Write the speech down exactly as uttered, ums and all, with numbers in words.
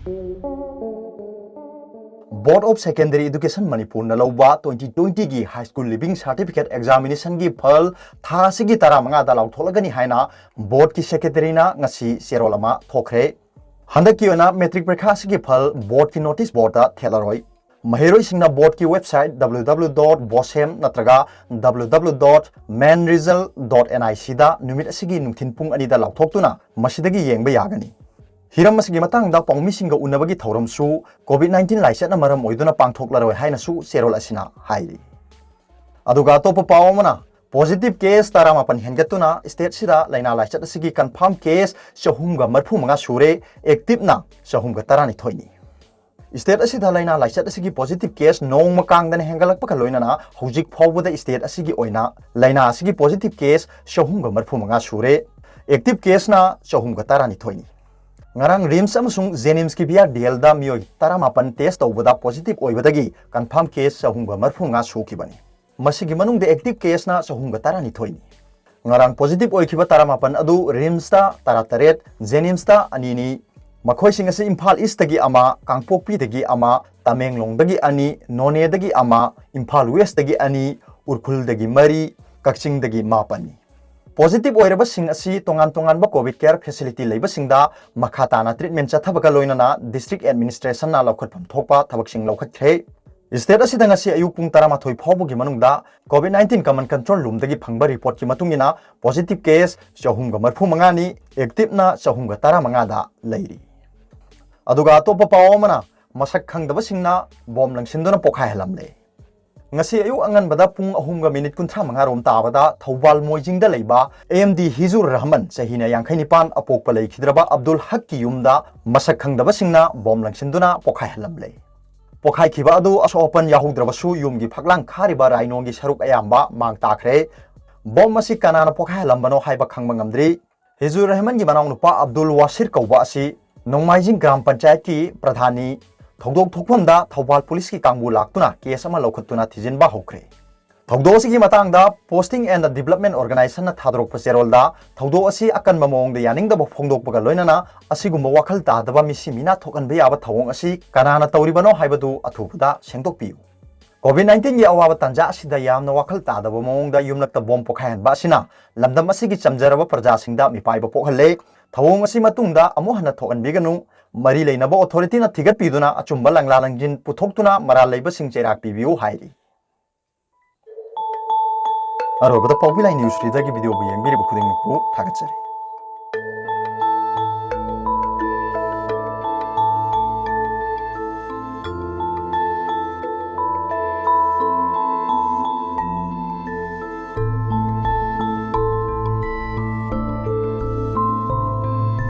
Board of Secondary Education ꯃꯅꯤꯄꯨꯔꯅ ꯂꯧꯕ twenty twenty ꯒꯤ High School Leaving Certificate Examination ꯒꯤ ꯐꯜ ꯊꯥ ꯑꯁꯤꯒꯤ ꯇꯔꯥꯃꯉꯥꯗ ꯂꯥꯎꯊꯣꯛꯂꯒꯅꯤ ꯍꯥꯏꯅ board ꯀꯤ secretary ꯅ ꯉꯁꯤ ꯆꯦꯔꯣꯜ ꯑꯃ ꯊꯣꯛꯈ꯭ꯔꯦ꯫ ꯍꯟꯗꯛꯀꯤ ꯑꯣꯏꯅ matric ꯄꯔꯤꯈꯥ ꯑꯁꯤꯒꯤ ꯐꯜ board ꯀꯤ notice board ꯇ ꯊꯦꯠꯂꯔꯣꯏ꯫ ꯃꯍꯩꯔꯣꯏꯁꯤꯡꯅ board ꯀꯤ website W W W dot bosem ꯅꯠꯇ꯭ꯔꯒ W W W dot main result dot N I C ꯗ ꯅꯨꯃꯤꯠ ꯑꯁꯤꯒꯤ ꯅꯨꯡꯊꯤꯜ ꯄꯨꯡ ꯑꯅꯤꯗ ꯂꯥꯎꯊꯣꯛꯇꯨꯅ ꯃꯁꯤꯗꯒꯤ ꯌꯦꯡꯕ ꯌꯥꯒꯅꯤ꯫ ꯍꯤꯔꯝ ꯑꯁꯤꯒꯤ ꯃꯇꯥꯡꯗ ꯄꯥꯎꯃꯤꯁꯤꯡꯒ ꯎꯅꯕꯒꯤ ꯊꯧꯔꯝꯁꯨ COVID nineteen ꯂꯥꯏꯆꯠꯅ ꯃꯔꯝ ꯑꯣꯏꯗꯨꯅ ꯄꯥꯡꯊꯣꯛꯂꯔꯣꯏ ꯍꯥꯏꯅꯁꯨ ꯆꯦꯔꯣꯜ ꯑꯁꯤꯅ ꯍꯥꯏꯔꯤ꯫ ꯑꯗꯨꯒ ꯑꯇꯣꯞꯄ ꯄꯥꯎ ꯑꯃꯅ, positive case ꯇꯔꯥꯃꯥꯄꯟ ꯍꯦꯟꯒꯠꯇꯨꯅ state ꯁꯤꯗ ꯂꯥꯏꯅꯥ ꯂꯥꯏꯆꯠ ꯑꯁꯤꯒꯤ confirm case ꯆꯍꯨꯝꯒ ꯃꯔꯤꯐꯨ ꯃꯉꯥ ꯁꯨꯔꯦ, active ꯅ ꯆꯍꯨꯝꯒ ꯇꯔꯥꯅꯤꯊꯣꯏꯅꯤ꯫ State ꯑꯁꯤꯗ ꯂꯥꯏꯅꯥ ꯂꯥꯏꯆꯠ ꯑꯁꯤꯒꯤ positive case ꯅꯣꯡꯃ ꯀꯥꯡꯗꯅ ꯍꯦꯟꯒꯠꯂꯛꯄꯒ ꯂꯣꯏꯅꯅ ꯍꯧꯖꯤꯛ ꯐꯥꯎꯕꯗ state ꯑꯁꯤꯒꯤ ꯑꯣꯏꯅ ꯂꯥꯏꯅꯥ ꯑꯁꯤꯒꯤ positive case ꯆꯍꯨꯝꯒ ꯃꯔꯤꯐꯨ ꯃꯉꯥ ꯁꯨꯔꯦ, active case ꯅ ꯆꯍꯨꯝꯒ ꯇꯔꯥꯅꯤꯊꯣꯏꯅꯤ꯫ ꯉꯔꯥꯡ RIMS ꯑꯃꯁꯨꯡ JNIMS ꯀꯤ VRDL ꯗ ꯃꯤꯑꯣꯏ ꯇꯔꯥꯃꯥꯄꯟ test ꯇꯧꯕꯗ positive ꯑꯣꯏꯕꯗꯒꯤ confirm case ꯆꯍꯨꯝꯒ ꯃꯔꯤꯐꯨ ꯃꯉꯥ ꯁꯨꯈꯤꯕꯅꯤ꯫ ꯃꯁꯤꯒꯤ ꯃꯅꯨꯡꯗ active case ꯅ ꯆꯍꯨꯝꯒ ꯇꯔꯥꯅꯤꯊꯣꯏꯅꯤ꯫ ꯉꯔꯥꯡ positive ꯑꯣꯏꯈꯤꯕ ꯇꯔꯥꯃꯥꯄꯟ ꯑꯗꯨ RIMS ꯇ ꯇꯔꯥꯇꯔꯦꯠ, JNIMS ꯇ ꯑꯅꯤꯅꯤ꯫ ꯃꯈꯣꯏꯁꯤꯡ ꯑꯁꯤ ꯏꯝꯐꯥꯜ East ꯇꯒꯤ ꯑꯃ, ꯀꯥꯡꯄꯣꯛꯄꯤꯗꯒꯤ ꯑꯃ, ꯇꯃꯦꯡꯂꯣꯡꯗꯒꯤ ꯑꯅꯤ, ꯅꯣꯅꯦꯗꯒꯤ ꯑꯃ, ꯏꯝꯐꯥꯜ West ꯇꯒꯤ ꯑꯅꯤ, ꯎꯈ꯭ꯔꯨꯜꯗꯒꯤ ꯃꯔꯤ, ꯀꯛꯆꯤꯡꯗꯒꯤ ꯃꯥꯄꯟꯅꯤ꯫ Positive ꯑꯣꯏꯔꯕꯁꯤꯡ ꯑꯁꯤ ꯇꯣꯉꯥꯟ ꯇꯣꯉꯥꯟꯕ COVID care facility ꯂꯩꯕꯁꯤꯡꯗ ꯃꯈꯥ ꯇꯥꯅ treatment ꯆꯠꯊꯕꯒ ꯂꯣꯏꯅꯅ district administration ꯅ ꯂꯧꯈꯠꯐꯝ ꯊꯣꯛꯄ ꯊꯕꯛꯁꯤꯡ ꯂꯧꯈꯠꯈ꯭ꯔꯦ꯫ State ꯑꯁꯤꯗ ꯉꯁꯤ ꯑꯌꯨꯛ ꯄꯨꯡ ꯇꯔꯥꯃꯥꯊꯣꯏ ꯐꯥꯎꯕꯒꯤ ꯃꯅꯨꯡꯗ COVID nineteen Command Control Room ꯗꯒꯤ ꯐꯪꯕ report ꯀꯤ ꯃꯇꯨꯡ ꯏꯟꯅ positive case ꯆꯍꯨꯝꯒ ꯃꯔꯤꯐꯨ ꯃꯉꯥꯅꯤ, active ꯅ ꯆꯍꯨꯝꯒ ꯇꯔꯥꯃꯉꯥꯗ ꯂꯩꯔꯤ꯫ ꯑꯗꯨꯒ ꯑꯇꯣꯞꯄ ꯄꯥꯎ ꯑꯃꯅ, ꯃꯁꯛ ꯈꯪꯗꯕꯁꯤꯡꯅ bomb ꯂꯪꯁꯤꯟꯗꯨꯅ ꯄꯣꯈꯥꯏꯍꯜꯂꯝꯂꯦ꯫ ꯉꯁꯤ ꯑꯌꯨꯛ ꯑꯉꯟꯕꯗ ꯄꯨꯡ ꯑꯍꯨꯝꯒ minute ꯀꯨꯟꯊ꯭ꯔꯥ ꯃꯉꯥ ꯔꯣꯝ ꯇꯥꯕꯗ ꯊꯧꯕꯥꯜ ꯃꯣꯏꯖꯤꯡꯗ ꯂꯩꯕ A M D ꯍꯤꯖꯨꯔ ꯔꯍꯃꯟ, ꯆꯍꯤꯅ ꯌꯥꯡꯈꯩ ꯅꯤꯄꯥꯟ, ꯑꯄꯣꯛꯄ ꯂꯩꯈꯤꯗ꯭ꯔꯕ ꯑꯕꯗꯨꯜ ꯍꯛꯀꯤ ꯌꯨꯝꯗ ꯃꯁꯛ ꯈꯪꯗꯕꯁꯤꯡꯅ bomb ꯂꯪꯁꯤꯟꯗꯨꯅ ꯄꯣꯈꯥꯏꯍꯜꯂꯝꯂꯦ꯫ ꯄꯣꯈꯥꯏꯈꯤꯕ ꯑꯗꯨ ꯑꯁꯣꯛ ꯑꯄꯟ ꯌꯥꯎꯍꯧꯗ꯭ꯔꯕꯁꯨ ꯌꯨꯝꯒꯤ ꯐꯛꯂꯥꯡ ꯈꯥꯔꯤꯕ ꯔꯥꯏꯅꯣꯡꯒꯤ ꯁꯔꯨꯛ ꯑꯌꯥꯝꯕ ꯃꯥꯡ ꯇꯥꯈ꯭ꯔꯦ꯫ Bomb ꯑꯁꯤ ꯀꯅꯥꯅ ꯄꯣꯈꯥꯏꯍꯜꯂꯝꯕꯅꯣ ꯍꯥꯏꯕ ꯈꯪꯕ ꯉꯝꯗ꯭ꯔꯤ꯫ ꯍꯤꯖꯨꯔ ꯔꯍꯃꯟꯒꯤ ꯃꯅꯥꯎꯅꯨꯄꯥ ꯑꯕꯗꯨꯜ ꯋꯥꯁꯤꯔ ꯀꯧꯕ ꯑꯁꯤ ꯅꯣꯡꯃꯥꯏꯖꯤꯡ ꯒ꯭ꯔꯥꯝ ꯄꯟꯆꯥꯌꯠꯀꯤ ꯄ꯭ꯔꯙꯥꯟꯅꯤ꯫ ꯊꯧꯗꯣꯛ ꯊꯣꯛꯐꯝꯗ ꯊꯧꯕꯥꯜ ꯄꯨꯂꯤꯁꯀꯤ ꯀꯥꯡꯕꯨ ꯂꯥꯛꯇꯨꯅ case ꯑꯃ ꯂꯧꯈꯠꯇꯨꯅ ꯊꯤꯖꯤꯟꯕ ꯍꯧꯈ꯭ꯔꯦ꯫ ꯊꯧꯗꯣꯛ ꯑꯁꯤꯒꯤ ꯃꯇꯥꯡꯗ Posting and Development Organizationꯅ ꯊꯥꯗꯣꯔꯛꯄ ꯆꯦꯔꯣꯜꯗ, ꯊꯧꯗꯣꯛ ꯑꯁꯤ ꯑꯀꯟꯕ ꯃꯑꯣꯡꯗ ꯌꯥꯅꯤꯡꯗꯕ ꯐꯣꯡꯗꯣꯛꯄꯒ ꯂꯣꯏꯅꯅ ꯑꯁꯤꯒꯨꯝꯕ ꯋꯥꯈꯜ ꯇꯥꯗꯕ ꯃꯤꯁꯤ ꯃꯤꯅꯥ ꯊꯣꯛꯍꯟꯕ ꯌꯥꯕ ꯊꯧꯑꯣꯡ ꯑꯁꯤ ꯀꯅꯥꯅ ꯇꯧꯔꯤꯕꯅꯣ ꯍꯥꯏꯕꯗꯨ ꯑꯊꯨꯕꯗ ꯁꯦꯡꯗꯣꯛꯄꯤꯌꯨ꯫ COVID nineteenꯒꯤ ꯑꯋꯥꯕ ꯇꯥꯟꯖꯥ ꯑꯁꯤꯗ ꯌꯥꯝꯅ ꯋꯥꯈꯜ ꯇꯥꯗꯕ ꯃꯑꯣꯡꯗ ꯌꯨꯝꯂꯛꯇ ꯕꯣꯝ ꯄꯣꯈꯥꯏꯍꯟꯕ ꯑꯁꯤꯅ ꯂꯝꯗꯝ ꯑꯁꯤꯒꯤ ꯆꯝꯖꯔꯕ ꯄ꯭ꯔꯖꯥꯁꯤꯡꯗ ꯃꯤꯄꯥꯏꯕ ꯄꯣꯛꯍꯜꯂꯦ꯫ ꯊꯧꯑꯣꯡ ꯑꯁꯤ ꯃꯇꯨꯡꯗ ꯑꯃꯨꯛ ꯍꯟꯅ ꯊꯣꯛꯍꯟꯕꯤꯒꯅꯨ꯫ ꯃꯔꯤ ꯂꯩꯅꯕ authorityꯅ ꯊꯤꯒꯠꯄꯤꯗꯨꯅ ꯑꯆꯨꯝꯕ ꯂꯪꯂꯥ ꯂꯪꯖꯤꯟ ꯄꯨꯊꯣꯛꯇꯨꯅ ꯃꯔꯥꯜ ꯂꯩꯕꯁꯤꯡ ꯆꯩꯔꯥꯛ ꯄꯤꯕꯤꯌꯨ ꯍꯥꯏꯔꯤ꯫ ꯑꯔꯣꯏꯕꯗ ꯄꯥꯎꯕꯤ ꯂꯥꯏ ꯅ꯭ꯌꯨꯁ ꯔꯤꯗꯔꯒꯤ ꯚꯤꯗꯤꯑꯣꯕꯨ ꯌꯦꯡꯕꯤꯔꯤꯕ ꯈꯨꯗꯤꯡꯃꯛꯄꯨ ꯊꯥꯒꯠꯆꯔꯤ꯫